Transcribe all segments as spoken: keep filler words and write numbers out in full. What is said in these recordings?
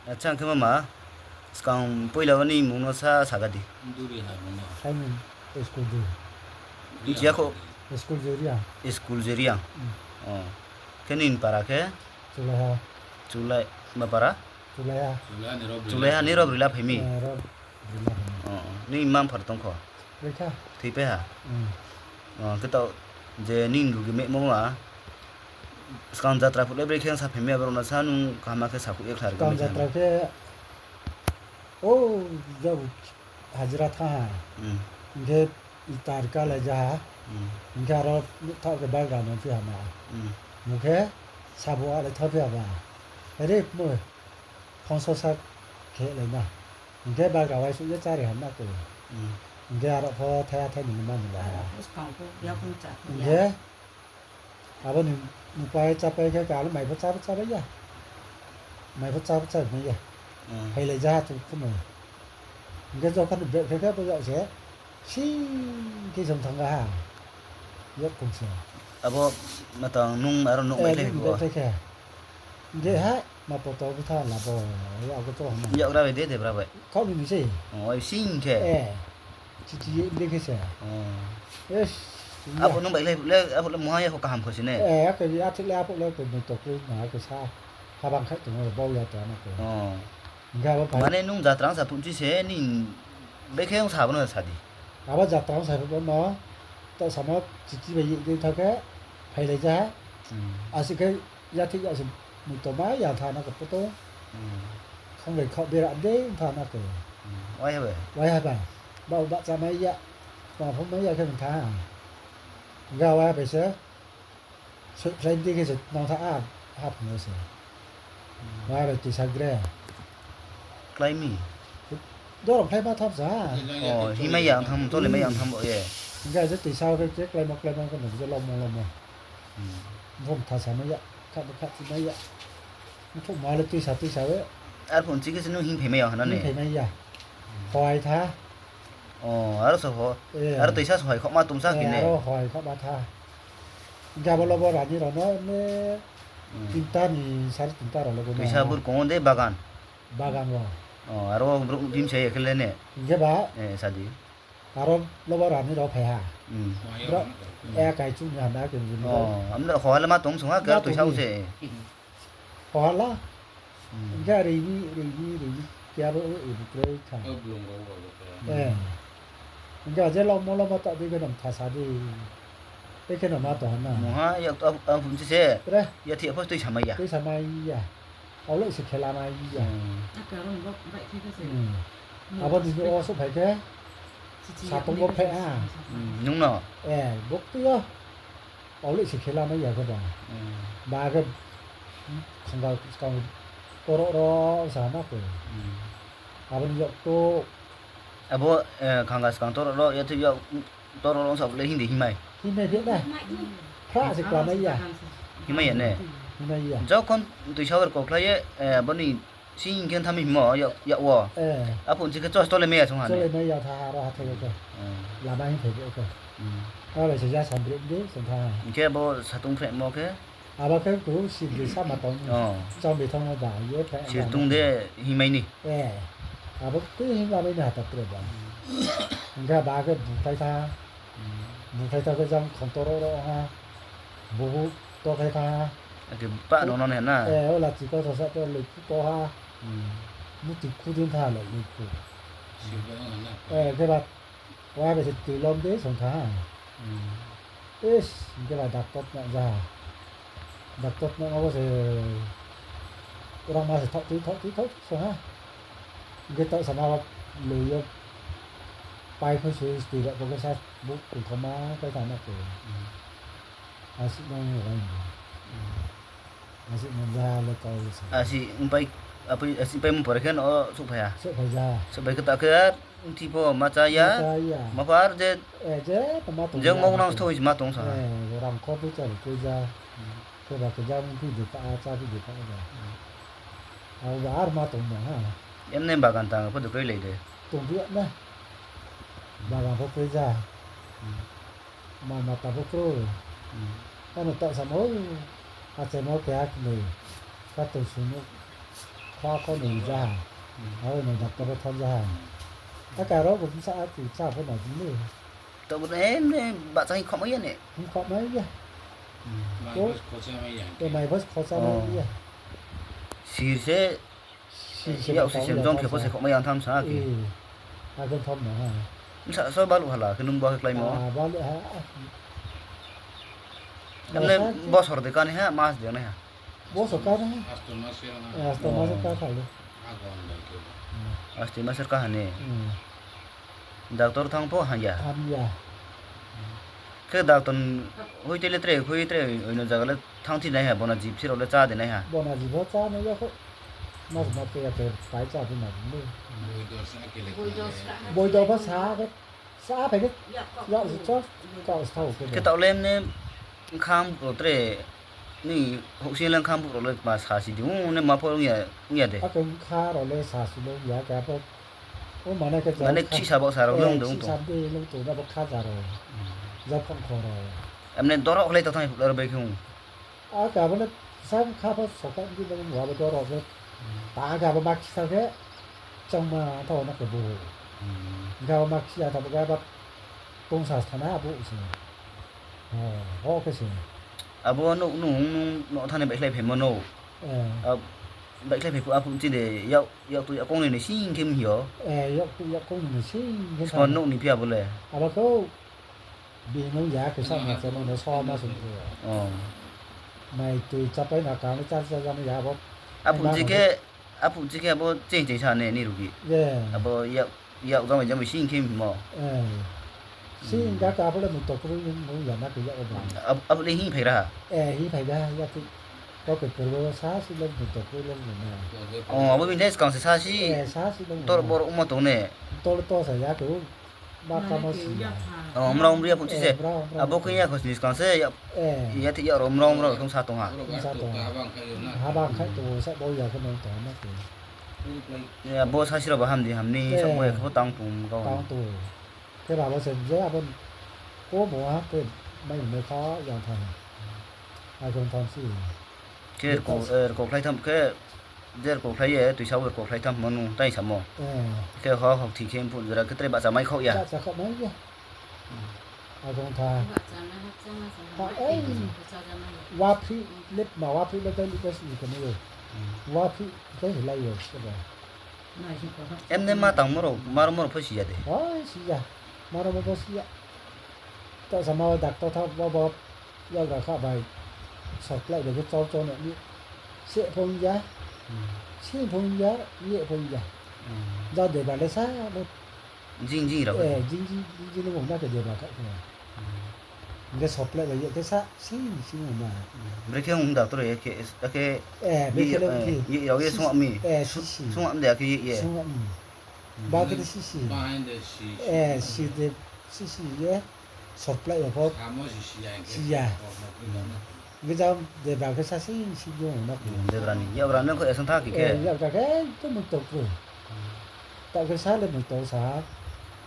Acha, hing khe mama, skang poila wo ni mmung no sa saga di. Simon, school je. Bchi ya kho? School je Reang. School je Reang. Khe nini para khe? Chulaiha. Chulai, ma para? Chulaiha. Chulaiha ni Rob Rila phai mi? Nini mma mpha rao tong kho? Thoipai ha. Khe taoh je nini rugi mehmo ma, skang jatra phuh le brekhe sa phai mi, abo rao no sa nung kaham khe sakhouh ye khlai ri. Skang jatra khe, o, jabo hajira thanng ha. Hing khe itar kalai ja ha. Hing khe aro nuhthaoh khe bagra no phi ha ma. Bung khe sabo alai thanng phi ha ba. Are mo, phongso sa khe lai na. Hing khe bagra uaisuh ye chári ha na koi. Hing khe aro pho thaiha thai ni ma ni la ha. Hing khe abo ni nupai chápai khe kalo mai pho chá pho chá bai ya. Mai pho chá pho chá mai ya. Phailai ja ha chung khumai. Hing khe jokhon ni bek khe khe bo yag se. Sing khe song thanng ha. Yak kong se. Abo matang nung aro nouh bai khe khe. Hing khe ha, ma poto btha la bo, ya ko cho ha na. Yak ra bai de, de bra bai. Kau ni ni se. Oi, sing khe. Chichi ye de khe se. Abo nung bai le, le, abo le mungha ya kho kaham kho si ne. Ake ya thik le abo le koi mai to koi na khe sa. Habang khai tong bau ya to na koi. Hing khe abo phai. Mane nung jatra ong sa phunchi se ni bekhe ong sa bo no sa di. Abo jatra ong sa phuh no, taoh samo chichi bai ye de tha khe, phailai ja ha. Asi khe yathik ya se, mui tongmai ya tha na khe poto. Khonglai khaoh bera de tha na khe. Waiha bai. Bau bahcha mai ya, tma pho mai ya khe mtha. Hing khe waiha bai se, soihkhlai di khe se nang tha a, haphung yo se. Waiha bai tuisa gre. Klái mi? Dorong khlai ma tham sa. Himai ya ang tham, tole mai ya ang tham bo ye. Hing khe je tuisa khe je kláimo kláimo khe no je lomo lomo. Bung tha sa mai ya, kha bo kha chi mai ya. Bung phuh ma le tuisa tuisa ye. Arphuh nchi khe se nung hing phai mai ya hana ne? Hing phai mai ya. Hoi tha. Aro so ho. Aro tuisa so hoi khoma tong sa khe ne? Aro hoi khoma tha. Hing khe abo lobo rani rao no ne, tinta ni, sare tinta rao lobo no. Tuisa burkong wo de bagan. Bagan wo. Aro brouh bimsa ye khe le ne? Hing khe ba? Sa di. Aro lobo rani rao phai ha. Brouh, e kaichung ni hana khe ni. Amo le hoha le ma tong song ha, khe tuisa se. Hoha la. Hing khe reini, reini, reini. Khe abo, e, bu kroi kha. Hing khe je lomo lomo taoh di khe no mtha sa di. Bekhe no ma tong ha na. Mungha yak to ang phung se. Yathik pho tuisa mai ya. Tuisa mai ya. Aolai se khela mai ya. Abo ni o souhphai khe, satong bo phai ha. Nung no? Bo tui yo. Aolai se khela mai ya khe ba. Ba khe khanga skang toro ro sa na khe. Abo ni yak to. Abo khanga skang toro ro, yathik yak toro ro sa le hing di himai. Himai phi na. Phra se kla mai ya. Himai ya ne? Himai ya. Jokhon tuisa wer kokhlai ye, bo ni sing khe tham himo, yak wo. Aphuh nchi khe chos tole mai ya song ha ne? Tole mai ya tha aro hathái khe. Lama hing phai khe. Aro se ja sandri di song tha. Hing khe bo satung phrehmo khe? Abo khe kru sirbi sama tong. Chongbi thanngmo ba ye phai. Sirtung de himai ni. Abo tui himla mai ni hata tre ba. Hing khe ba khe bukhlai tha. Bukhlai tha khe jang khong toro ro ha. Bubu tokhlai tha ha. Akhe pa no no ne na. O lachi ko sa sa to loikhu to ha. Muti khu din tha le loikhu. Khe ba, wa bai se tui lom de song tha ha. Is, hing khe ba doctor no ja. Doctor no abo se rangma se thaoh tui, thaoh tui, thaoh tui song ha. Hing khe taoh sama loi yo pai khui se tui rao bo khe sa bu tongthoma khe tha na khe. Asi no wai no. Asi no ja le kau sa. Asi pai, asi paimo pore khe no souhphai ha. Souhphai ja. Souhphai khe ta khe ar thi pho ma chá ya. Ma pho ar je, je mo nang sthoh se ma tong sa ha. Rang kho phi chari khe ja. Khe ba khe ja mo phi de kha, chá phi de kha ba. Abo ba ar ma tong no ha. Emne bagan tang pho de kroilai de. Tong phi ya na. Bagan pho kroi ja. Mal mata pho kroi. Ano taoh samo, achaimo keha knoi, kato suno, Kha kho ni ja ha. Aro no doctor wo thang ja ha. Aka ro bo bsa a ti cha pho na di ni. Taoh bo ne, ne, bahcha hing khomai ya ne. Hing khomai ya. Ko, mai bos khocha mai ya. Sir se, sir se yak si sem jong khe pho se khomai ya tham sa ki. Akhe thom na ha. Bsa so baluh hala khe nung bo khe kláimo. Baluh ha. Emne bosor de kani ha, mas de nai ha. Bosor kani ha. Asto mas ka kha le. Asto mas ka ha ni. Doctor thang pho hamya. Hamya. Khe doctor hoite le tre, hoite tre, oino zaga le thang thi nai ha, bona jib sirao le chá de nai ha. Bona jib pho chá nai ya kho. Mas ma te ya te pai chá de nai ni. Boido pho sa khe, sa phai khe, yak si cho, kau sa khe. Khe taoh le mne bkhang brouh tre, ni houhsing le bkhang brouh rao le ma sa si di, ong ne ma pho ong ya, ong ya de. Akhe bkha rao le sa si le ong ya, khe pho, o mane khe mane chisa bo sa rao le ong de, ong tong. Chisa de le ong tong, abo khaja rao. Japhang kho rao. Emne doro khlai tong thang phuh le aro bai khe ong. Akhe abo le sa bkha pho soka di le ong abo doro khe. Ta khe abo ma kisa khe, changma thaoh na khe bo. Hing khe abo ma kisa thaoh khe abo tongsa thana abo se. Ho khe se. Abo nouh nung, nung no thani baihkhlai phaimo no. Baihkhlai phai phuh aphuh chi de, yak, yak tu yak kong ni ni sing khe mhi yo. Yak tu yak kong ni ni sing khe. Sma nouh ni phi abo le. Abo khe bini ya khe sa ma se no so ma sung khe. Mai tui chápai na kang le chá chá jani ya bo. Aphuh chi khe, aphuh chi khe abo ching ching sa ne ni rugi. Abo yak, yak jamai jamai sing khe himo. Sing ga ka abo le muitok kroi nung ya na khe yak ba. Abo le hing phai ra ha. Hing phai ga ya khe. Kau khe kerbo sa si le muitok kroi le nung na. Abo bini thai skang se sa si. Tor bor ongmo tong ne. Tor to sa ya khe. Mrao mri ya phuh chi se. Abo khe ya khosni skang se, ya thik yak rao mrao mrao rao khe sa tong ha. Haba khai to sa bo ya khe nung tong na khe. Bo sasi rao ba ham di ham ni, sa bo ya khe pho tang tong kau. Khe rabo se je abo komo ha khe mai mai kha yang tha. Akhe tham si. Khe rko-, rkokhlai tham khe, je rkokhlai ye, tuisa wo rkokhlai tham mo nung tai samo. Khe ho hokthi khe phuh jora khe tre bahcha mai khaoh ya. Waphih le ma waphih le tei le tei si khe nai yo. Waphih khe hilai yo. Emne ma tangmo rao, ma rao mo rao pho si ya de. Si ya. Ma rao mo pho si ya. Taoh sama wo doctor tha bo bo, yakgra kha bai. Supply bai khe chol chol nai ni. Seh pho ong ya. Seh pho ong ya, yeh pho ong ya. Ja debra le sa no. Jing jing rao. Jing jing, jing jing no mung na khe debra kha khe. Hing khe supply bai yeh khe sa, sing sing ong na. Brekhe ong doctor ye khe, akhe, brekhe le ong khe. Yeh rao ye sung mi. Sung mi de akhe yeh ye. Sung mi. Ba khe de sisi. Sisi de, sisi ye. Supply rao pho si ya. Hing khe jang debra khe sa sing sing yo ong na khe. Debra ni yakgra no khe esong tha khe khe. Yakgra khe ekdom muitok kroi. Taoh khe sa le muitok sa ha.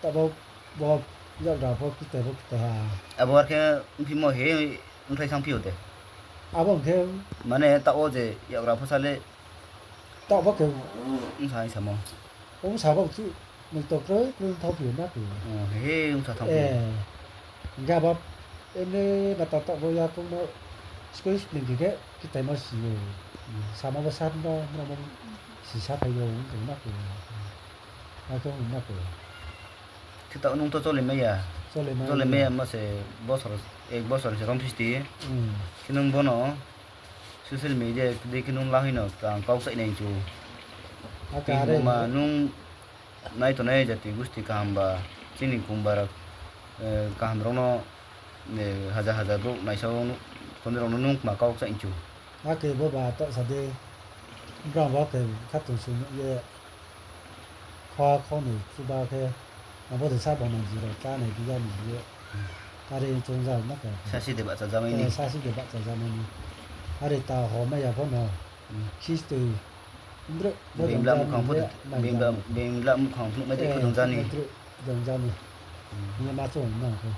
Taoh bo, bo yakgra pho kitai pho kitai ha. Abo ar khe mphimo he mthai thang phi yo de. Abo hing khe mane taoh wo je yakgra pho sa le taoh bo khe ongsa hing samo. Ongsa bo chi muitok kroi kroi thang phi yo na khe. He ongsa thang phi yo. Hing khe abo emne bata taoh bo yakoung no skoi spling khe khe kitaimo si yo. Sama bo sa no, no, no, sisa phai yo ong tong na khe. Akhe ong na khe. Khe taoh nung to chole mai ya. Chole mai ya ma se bosor, ek bosor se rom phisti. Khe nung bono social media dei khe nung lahoi no kang kau chaih nai chu. Tini ma nung nai tongnai jati gusti kaham ba, chini kumbar, kaham rao no, hajar hajar brouh naisa, khonoi rao no nung kma kau chaih chu. Akhe bo ba taoh sa de, brao bo khe khatung sung ye, kha khonoi chuba khe, abo de sa bo nang ji rao chá nai bi ya ni ye. Are chung ja na khe. Sasi de bahcha ja mai ni. Sasi de bahcha ja mai ni. Are ta ho mai ya pho no. Khistoi. Bro, bro, bengla muhkhang pho, bengla muhkhang phnuh mai de khe dong ja ni. Dong ja ni. Ni ma chung nang khe.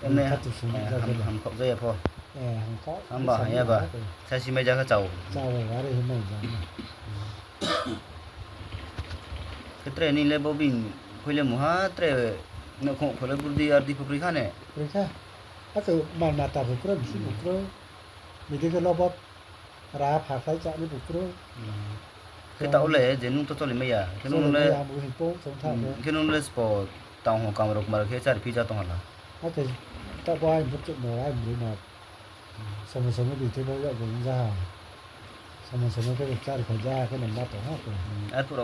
Emne, khatung sung ja ham, ham khaoh ja ya pho. Hamba haya ba. Sasi mai ja khe chao. Chao, are hing mai ja. Khe tre ni le bo bini khui le mungha tre nouhkhong kho le burdi ardi pho kroi kha ne. Kroi kha. Akhe mal mata pho kroi, bisi pho kroi. Bidi khe lobo ra pha khlai chá ni pho kroi. Khe taoh le je nung to choli mai ya. Khe nung le spo tang ho kam rao kma rao khe chári phi ja tong hala. Akhe taoh bo ai bukchuh no ai bri no. Somo somo bini thai bo yakgu ong ja ha. Somo somo khe chári phai ja ha khe no ma tong ha khe. Arphuh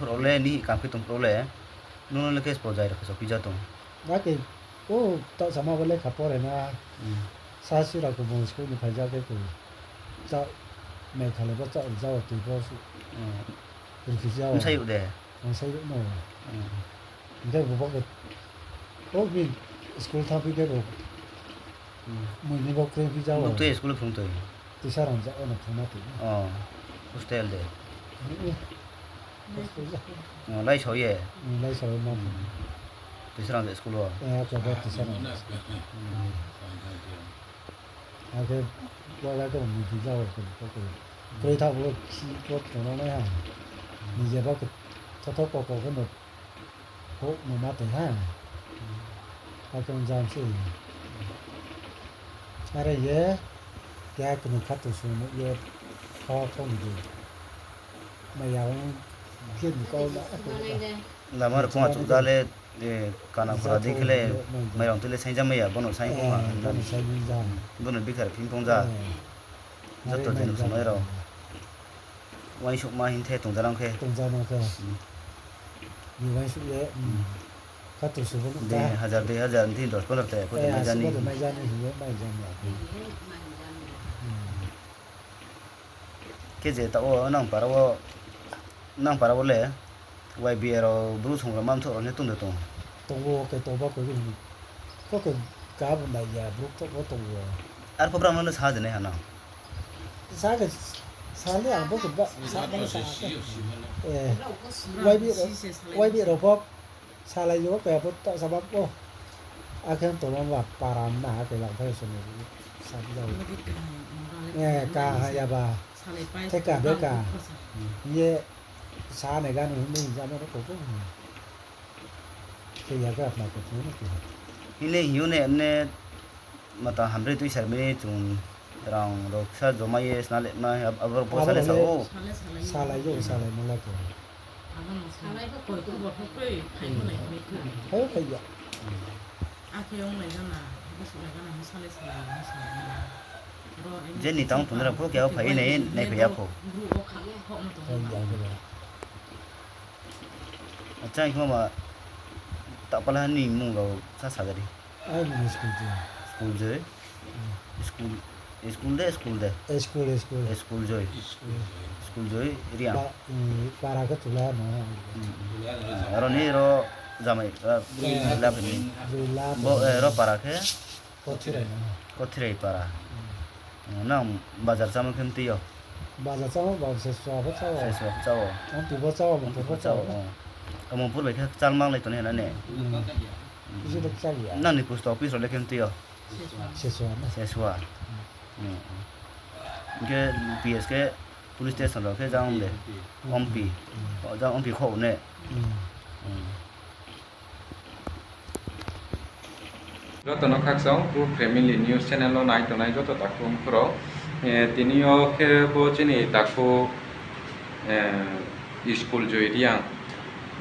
rao le ni kam khe tong phuh rao le. Nung no le khe spo jai rao khe so phi ja tong. Akhe, o, taoh sama bo lekha pore na. Sasi rao khe bung school ni phai ja khe khe. Taoh Meghalaya bo taoh rza wo tui bo. Rikhi ja wo. Bsayouh de. Bsayouh no. Hing khe bo bo khe, o, bini school thanngphi khe bo. Moi ni bo kroi phi ja wo. Tui school phrung tui. Tuisa rang ja wo no phrungma tui. Hostel de. Laisao ye. Laisao ye ma. Tuisa rang je school wo. Akhe bo tuisa rang je school. Akhe bo la khe moi phi ja wo khe bo khe. Kroi tha bo si bo tong nai ha. Ni je bo khe thotho koko khe no. Houh no ma tong ha. Akhe ong jam se. Are ye, keha kni khato sung nuh ye, kha kho ni di. Maya ong khe ni kau la. Lama rao khong achouh ja le, kana khora di khe le, mairang tui le saing ja mai ya, bono saing phung ha. Bono bikhar phing phung ja. Joto je nuhsongnai rao. Uaingsouhma hing the tongjanang khe. Tongjanang khe. Ni uaingsouh ye, khato subo nuh de, hajar, dui hajar, tin dos pondro te, pho de mai jani. Mai jani hing ye, mai jani. Khe je taoh wo nang para wo, nang para wo le, Y B A rao bru song rao ma mthoh rao le tong de tong? Tong wo, khe tong ba khe, kho khe, kabo nai ya, bru thoh wo tong wo. Arphuh brao no le sa de nai ha nang? Sa khe, sa le ang bo khe ba, sa ba sa khe. Y B A rao pho, salai yo khe abo taoh sa ba pho. Akhe tongma ba para na khe lang phai song sa ja. Kaha ya ba. Theka beka. Ye sa nai gano hing ja no kho kho. Khe ya ga ma khe no khe. Hing le hing yo ne, ne mata hambre tui sar mi chung rang rao ksa joma ye sna le ma, abo rao pho sa le sa ou. Salai yo, salai mo la khe. Phai phai ya. Je ni tang tongnai rao pho khe o phai nai, naiphai ya pho. Acha, hing khe ma, tapala ni mung rao sa sa gari. School joi. School, school de, school de. School, school. School joi. School joi, Reang. Para khe chula no. Aro ni ro jamai, la phai ni. Bo, ro para khe? Kothirei para. Nang bazar chámo khe mtui yo? Bazar chámo ba se sua pho chá o. Se sua pho chá o. Mtui pho chá o, mtui pho chá o. Mungpur bai khe kchal manglai tong nai hna ne? Nang ni post office rao le khe mtui yo? Se sua na. Se sua. Hing khe P S khe police station rao khe jang de. Ompi. Jang Ompi khou ne. Joto no khakchang, Bru Family News channel wo nai tongnai joto takhu mkhu rao. Tini yo khe bo chini takhu, School Joi Reang.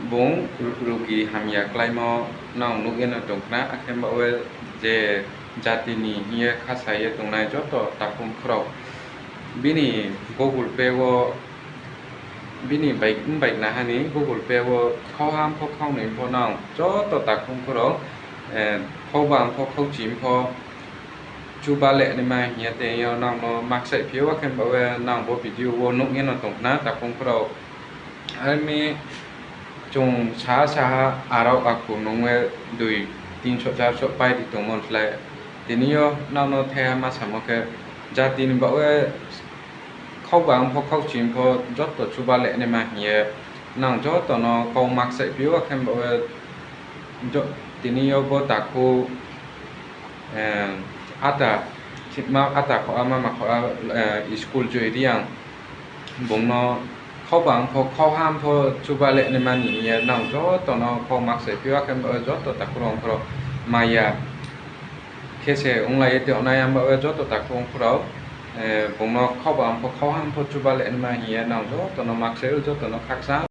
Bung rugi hamya kláimo nang nuh ye no tong khna, akhe baoh ye je jati ni hing ye khasa ye tongnai joto takhu mkhu rao. Bini Google Pay wo bini bike, bike naha ni Google Pay wo khauham pho khaunoi pho nang joto takhu mkhu rao, khauba pho khauchi pho chuba le naima hing ye tei yo nang no maksaih phi ou, akhe baoh ye nang bo video wo nuh ye no tong khna takhu mkhu rao. Are mi chung sa saha arao aku nung ye dui tinso charso pai di tongmo slái. Tini yo nang no thaiha ma samo khe jati ni baoh ye khauba pho khauchi pho joto chuba le naima hing ye nang joto no kau maksaih phi ou, akhe baoh ye tini yo bo takhu, ata Sima ata kho a, mama kho a, school joi ri ang. Bung no khauba ang pho, khauham pho chuba le naima ni hing ye nang joto no kau maksai phi wa khe, joto takhu rao ongkhu rao maya khe se onglai ye tongnai, amba we joto takhu ongkhu rao, bung no khauba ang pho, khauham pho chuba le naima hing ye nang joto no maksai ou, joto no khakchang.